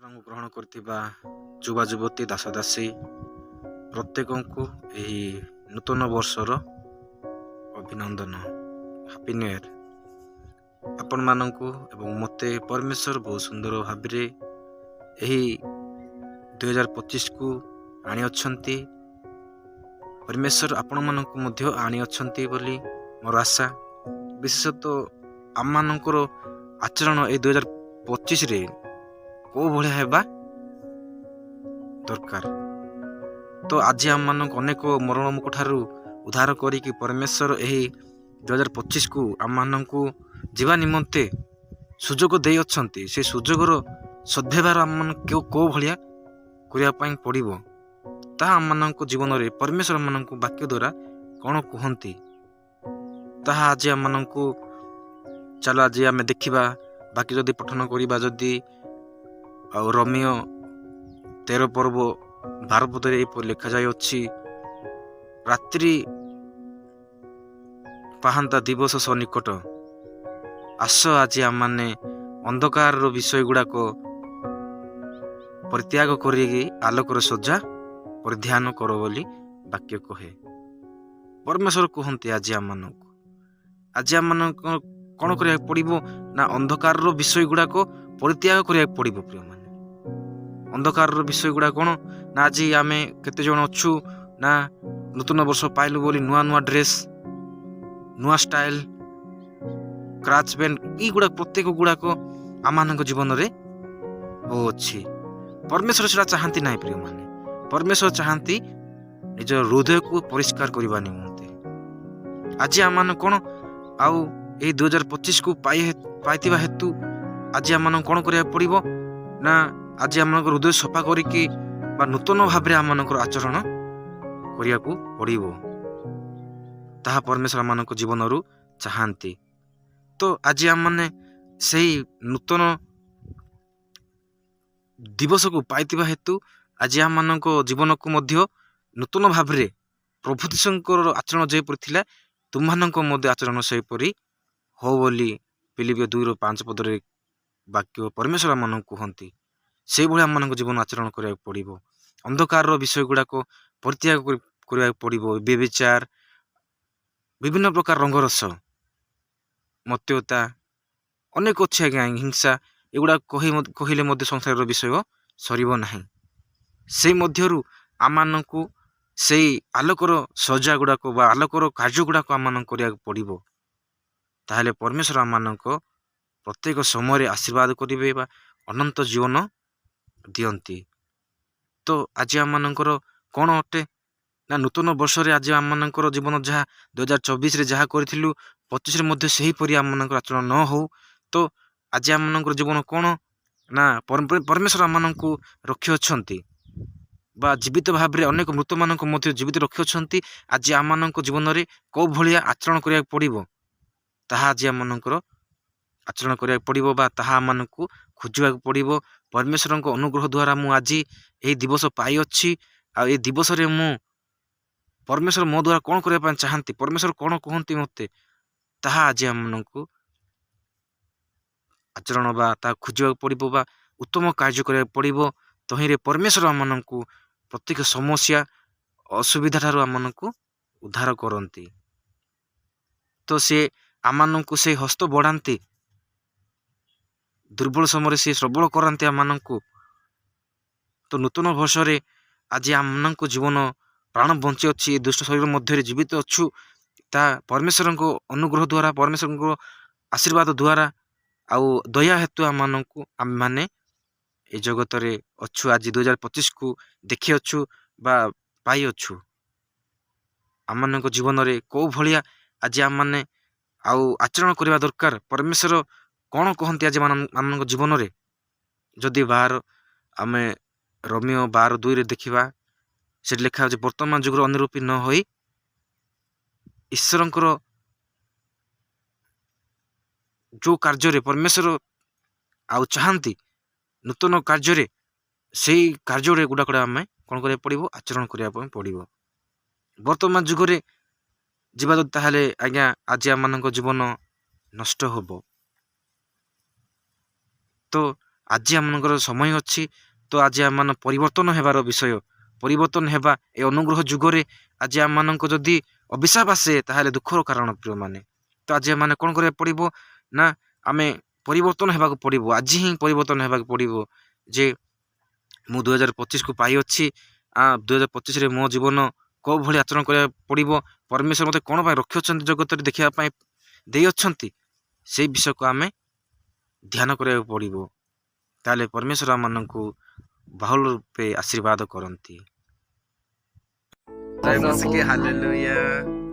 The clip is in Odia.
ଈଶ୍ୱରଙ୍କୁ ଗ୍ରହଣ କରିଥିବା ଯୁବା ଯୁବତୀ, ଦାସଦାସୀ ପ୍ରତ୍ୟେକଙ୍କୁ ଏହି ନୂତନ ବର୍ଷର ଅଭିନନ୍ଦନ, ହାପି ନ୍ୟୁ ଇୟର୍। ଆପଣମାନଙ୍କୁ ଏବଂ ମୋତେ ପରମେଶ୍ୱର ବହୁତ ସୁନ୍ଦର ଭାବରେ ଏହି 2025କୁ ଆଣିଅଛନ୍ତି। ପରମେଶ୍ୱର ଆପଣମାନଙ୍କୁ ମଧ୍ୟ ଆଣିଅଛନ୍ତି ବୋଲି ମୋର ଆଶା। ବିଶେଷତଃ ଆମମାନଙ୍କର ଆଚରଣ ଏଇ 2025ରେ କେଉଁ ଭଳିଆ ହେବା ଦରକାର? ତ ଆଜି ଆମମାନଙ୍କୁ ଅନେକ ମରଣ ମୁଖ ଠାରୁ ଉଦ୍ଧାର କରିକି ପରମେଶ୍ୱର ଏହି 2025କୁ ଆମମାନଙ୍କୁ ଯିବା ନିମନ୍ତେ ସୁଯୋଗ ଦେଇଅଛନ୍ତି। ସେ ସୁଯୋଗର ସଦ୍ବ୍ୟବହାର ଆମମାନଙ୍କୁ କେଉଁ ଭଳିଆ କରିବା ପାଇଁ ପଡ଼ିବ, ତାହା ଆମମାନଙ୍କ ଜୀବନରେ ପରମେଶ୍ୱର ଆମମାନଙ୍କୁ ବାକ୍ୟ ଦ୍ୱାରା କ'ଣ କୁହନ୍ତି, ତାହା ଆଜି ଆମମାନଙ୍କୁ ଚାଲ ଆଜି ଆମେ ଦେଖିବା। ବାକ୍ୟ ଯଦି ପଠନ କରିବା ଯଦି, ଆଉ ରୋମୀୟ 13 ପର୍ବ 12 ପଦରେ ଏହିପରି ଲେଖାଯାଇଅଛି, "ରାତ୍ରି ପାହାନ୍ତା, ଦିବସ ସନ୍ନିକଟ। ଆସ, ଆଜି ଆମମାନେ ଅନ୍ଧକାରର ବିଷୟ ଗୁଡ଼ାକ ପରିତ୍ୟାଗ କରିକି ଆଲୋକର ସଜ୍ଜା ପରିଧାନ କର" ବୋଲି ବାକ୍ୟ କହେ। ପରମେଶ୍ୱର କୁହନ୍ତି ଆଜି ଆମମାନଙ୍କୁ କ'ଣ କରିବାକୁ ପଡ଼ିବ ନା ଅନ୍ଧକାରର ବିଷୟ ଗୁଡ଼ାକ ପରିତ୍ୟାଗ କରିବାକୁ ପଡ଼ିବ। ପ୍ରିୟମାନେ, ଅନ୍ଧକାରର ବିଷୟ ଗୁଡ଼ାକ କ'ଣ ନା ଆଜି ଆମେ କେତେ ଜଣ ଅଛୁ ନା ନୂତନ ବର୍ଷ ପାଇଲୁ ବୋଲି ନୂଆ ନୂଆ ଡ୍ରେସ୍, ନୂଆ ଷ୍ଟାଇଲ୍, କ୍ରାଚ୍ ପ୍ୟାଣ୍ଟ, ଏଇଗୁଡ଼ାକ ପ୍ରତ୍ୟେକ ଗୁଡ଼ାକ ଆମମାନଙ୍କ ଜୀବନରେ ଅଛି। ପରମେଶ୍ୱର ସେଟା ଚାହାନ୍ତି ନାହିଁ। ପ୍ରିୟମାନେ, ପରମେଶ୍ୱର ଚାହାନ୍ତି ନିଜ ହୃଦୟକୁ ପରିଷ୍କାର କରିବା ନିମନ୍ତେ। ଆଜି ଆମମାନେ କ'ଣ ଆଉ ଏଇ 2025କୁ ପାଇଥିବା ହେତୁ ଆଜି ଆମମାନଙ୍କୁ କ'ଣ କରିବାକୁ ପଡ଼ିବ ନା ଆଜି ଆମମାନଙ୍କ ହୃଦୟ ସଫା କରିକି ବା ନୂତନ ଭାବରେ ଆମମାନଙ୍କର ଆଚରଣ କରିବାକୁ ପଡ଼ିବ। ତାହା ପରମେଶ୍ୱର ଆମମାନଙ୍କ ଜୀବନରୁ ଚାହାନ୍ତି। ତ ଆଜି ଆମମାନେ ସେଇ ନୂତନ ଦିବସକୁ ପାଇଥିବା ହେତୁ ଆଜି ଆମମାନଙ୍କ ଜୀବନକୁ ମଧ୍ୟ ନୂତନ ଭାବରେ, ପ୍ରଭୁ ଯୀଶୁଙ୍କର ଆଚରଣ ଯେପରି ଥିଲା, ତୁମମାନଙ୍କ ମଧ୍ୟ ଆଚରଣ ସେହିପରି ହଉ ବୋଲି ଫିଲିପୀୟ 2ର 5 ପଦରେ ବାକ୍ୟ ପରମେଶ୍ୱର ଆମମାନଙ୍କୁ କୁହନ୍ତି। ସେଇଭଳି ଆମମାନଙ୍କ ଜୀବନ ଆଚରଣ କରିବାକୁ ପଡ଼ିବ। ଅନ୍ଧକାରର ବିଷୟ ଗୁଡ଼ାକ ପରିତ୍ୟାଗ କରିବାକୁ ପଡ଼ିବ। ବ୍ୟଭିଚାର, ବିଭିନ୍ନ ପ୍ରକାର ରଙ୍ଗରସ, ମଦ୍ୟତା, ଅନେକ ଅଛି ଆଜ୍ଞା, ହିଂସା, ଏଗୁଡ଼ାକ କହିଲେ ମଧ୍ୟ ସଂସାରର ବିଷୟ ସରିବ ନାହିଁ। ସେଇ ମଧ୍ୟରୁ ଆମମାନଙ୍କୁ ସେଇ ଆଲୋକର ସଜା ଗୁଡ଼ାକ ବା ଆଲୋକର କାର୍ଯ୍ୟ ଗୁଡ଼ାକ ଆମମାନଙ୍କୁ କରିବାକୁ ପଡ଼ିବ। ତାହେଲେ ପରମେଶ୍ୱର ଆମମାନଙ୍କ ପ୍ରତ୍ୟେକ ସମୟରେ ଆଶୀର୍ବାଦ କରିବେ ବା ଅନନ୍ତ ଜୀବନ ଦିଅନ୍ତି। ତ ଆଜି ଆମମାନଙ୍କର କ'ଣ ଅଟେ ନା ନୂତନ ବର୍ଷରେ ଆଜି ଆମମାନଙ୍କର ଜୀବନ ଯାହା 2024ରେ ଯାହା କରିଥିଲୁ, 25ରେ ମଧ୍ୟ ସେହିପରି ଆମମାନଙ୍କର ଆଚରଣ ନ ହଉ। ତ ଆଜି ଆମମାନଙ୍କର ଜୀବନ କ'ଣ ନା ପରମେଶ୍ୱର ଆମମାନଙ୍କୁ ରଖିଅଛନ୍ତି ବା ଜୀବିତ ଭାବରେ ଅନେକ ମୃତମାନଙ୍କୁ ମଧ୍ୟ ଜୀବିତ ରଖିଅଛନ୍ତି। ଆଜି ଆମମାନଙ୍କ ଜୀବନରେ କେଉଁ ଭଳିଆ ଆଚରଣ କରିବାକୁ ପଡ଼ିବ, ତାହା ଆଜି ଆମମାନଙ୍କର ଆଚରଣ କରିବାକୁ ପଡ଼ିବ ବା ତାହା ଆମମାନଙ୍କୁ ଖୋଜିବାକୁ ପଡ଼ିବ। ପରମେଶ୍ୱରଙ୍କ ଅନୁଗ୍ରହ ଦ୍ୱାରା ମୁଁ ଆଜି ଏହି ଦିବସ ପାଇଅଛି। ଆଉ ଏ ଦିବସରେ ମୁଁ ପରମେଶ୍ୱର ମୋ ଦ୍ୱାରା କ'ଣ କରିବା ପାଇଁ ଚାହାନ୍ତି, ପରମେଶ୍ୱର କ'ଣ କୁହନ୍ତି ମୋତେ, ତାହା ଆଜି ଆମମାନଙ୍କୁ ଆଚରଣ ବା ତାହା ଖୋଜିବାକୁ ପଡ଼ିବ ବା ଉତ୍ତମ କାର୍ଯ୍ୟ କରିବାକୁ ପଡ଼ିବ। ତହିଁରେ ପରମେଶ୍ୱର ଆମମାନଙ୍କୁ ପ୍ରତ୍ୟେକ ସମସ୍ୟା ଅସୁବିଧା ଠାରୁ ଆମମାନଙ୍କୁ ଉଦ୍ଧାର କରନ୍ତି। ତ ସେ ଆମମାନଙ୍କୁ ସେ ହସ୍ତ ବଢ଼ାନ୍ତି, ଦୁର୍ବଳ ସମୟରେ ସେ ସବଳ କରାନ୍ତି ଆମମାନଙ୍କୁ। ତ ନୂତନ ବର୍ଷରେ ଆଜି ଆମମାନଙ୍କ ଜୀବନ ପ୍ରାଣ ବଞ୍ଚି ଅଛି, ଏ ଦୁଷ୍ଟ ଶରୀର ମଧ୍ୟରେ ଜୀବିତ ଅଛୁ, ତା ପରମେଶ୍ୱରଙ୍କ ଅନୁଗ୍ରହ ଦ୍ୱାରା, ପରମେଶ୍ୱରଙ୍କ ଆଶୀର୍ବାଦ ଦ୍ୱାରା ଆଉ ଦୟା ହେତୁ ଆମମାନଙ୍କୁ ଆମେମାନେ ଏ ଜଗତରେ ଅଛୁ। ଆଜି 2025କୁ ଦେଖିଅଛୁ ବା ପାଇଅଛୁ। ଆମମାନଙ୍କ ଜୀବନରେ କେଉଁ ଭଳିଆ ଆଜି ଆମମାନେ ଆଉ ଆଚରଣ କରିବା ଦରକାର, ପରମେଶ୍ୱର କ'ଣ କହନ୍ତି ଆଜି ଆମମାନଙ୍କ ଜୀବନରେ, ଯଦି ଆମେ ରୋମୀୟ 12:2ରେ ଦେଖିବା, ସେଠି ଲେଖା ଅଛି, "ବର୍ତ୍ତମାନ ଯୁଗର ଅନୁରୂପୀ ନ ହୋଇ ଈଶ୍ୱରଙ୍କର ଯେଉଁ କାର୍ଯ୍ୟରେ ପରମେଶ୍ୱର ଆଉ ଚାହାନ୍ତି ନୂତନ କାର୍ଯ୍ୟରେ, ସେଇ କାର୍ଯ୍ୟରେ ଗୁଡ଼ାକ ଆମେ କ'ଣ କରିବାକୁ ପଡ଼ିବ? ଆଚରଣ କରିବା ପାଇଁ ପଡ଼ିବ।" ବର୍ତ୍ତମାନ ଯୁଗରେ ଯିବା ଯଦି, ତାହେଲେ ଆଜ୍ଞା ଆଜି ଆମମାନଙ୍କ ଜୀବନ ନଷ୍ଟ ହେବ। ତ ଆଜି ଆମମାନଙ୍କର ସମୟ ଅଛି। ତ ଆଜି ଆମମାନ ପରିବର୍ତ୍ତନ ହେବାର ବିଷୟ, ପରିବର୍ତ୍ତନ ହେବା। ଏ ଅନୁଗ୍ରହ ଯୁଗରେ ଆଜି ଆମମାନଙ୍କ ଯଦି ଅଭିଶାପ ଆସେ, ତାହେଲେ ଦୁଃଖର କାରଣ ପ୍ରିୟମାନେ। ତ ଆଜି ଆମମାନେ କ'ଣ କରିବାକୁ ପଡ଼ିବ ନା, ଆମେ ପରିବର୍ତ୍ତନ ହେବାକୁ ପଡ଼ିବ। ଆଜି ହିଁ ପରିବର୍ତ୍ତନ ହେବାକୁ ପଡ଼ିବ ଯେ ମୁଁ 2025କୁ ପାଇଅଛି। 2025ରେ ମୋ ଜୀବନ କେଉଁ ଭଳି ଆଚରଣ କରିବାକୁ ପଡ଼ିବ, ପରମେଶ୍ୱର ମୋତେ କ'ଣ ପାଇଁ ରଖିଅଛନ୍ତି, ଜଗତରେ ଦେଖିବା ପାଇଁ ଦେଇଅଛନ୍ତି, ସେଇ ବିଷୟକୁ ଆମେ ଧ୍ୟାନ କରିବାକୁ ପଡ଼ିବ। ତାହେଲେ ପରମେଶ୍ୱର ଆମମାନଙ୍କୁ ବହୁଳ ରୂପେ ଆଶୀର୍ବାଦ କରନ୍ତି। ହାଲେଲୁୟା।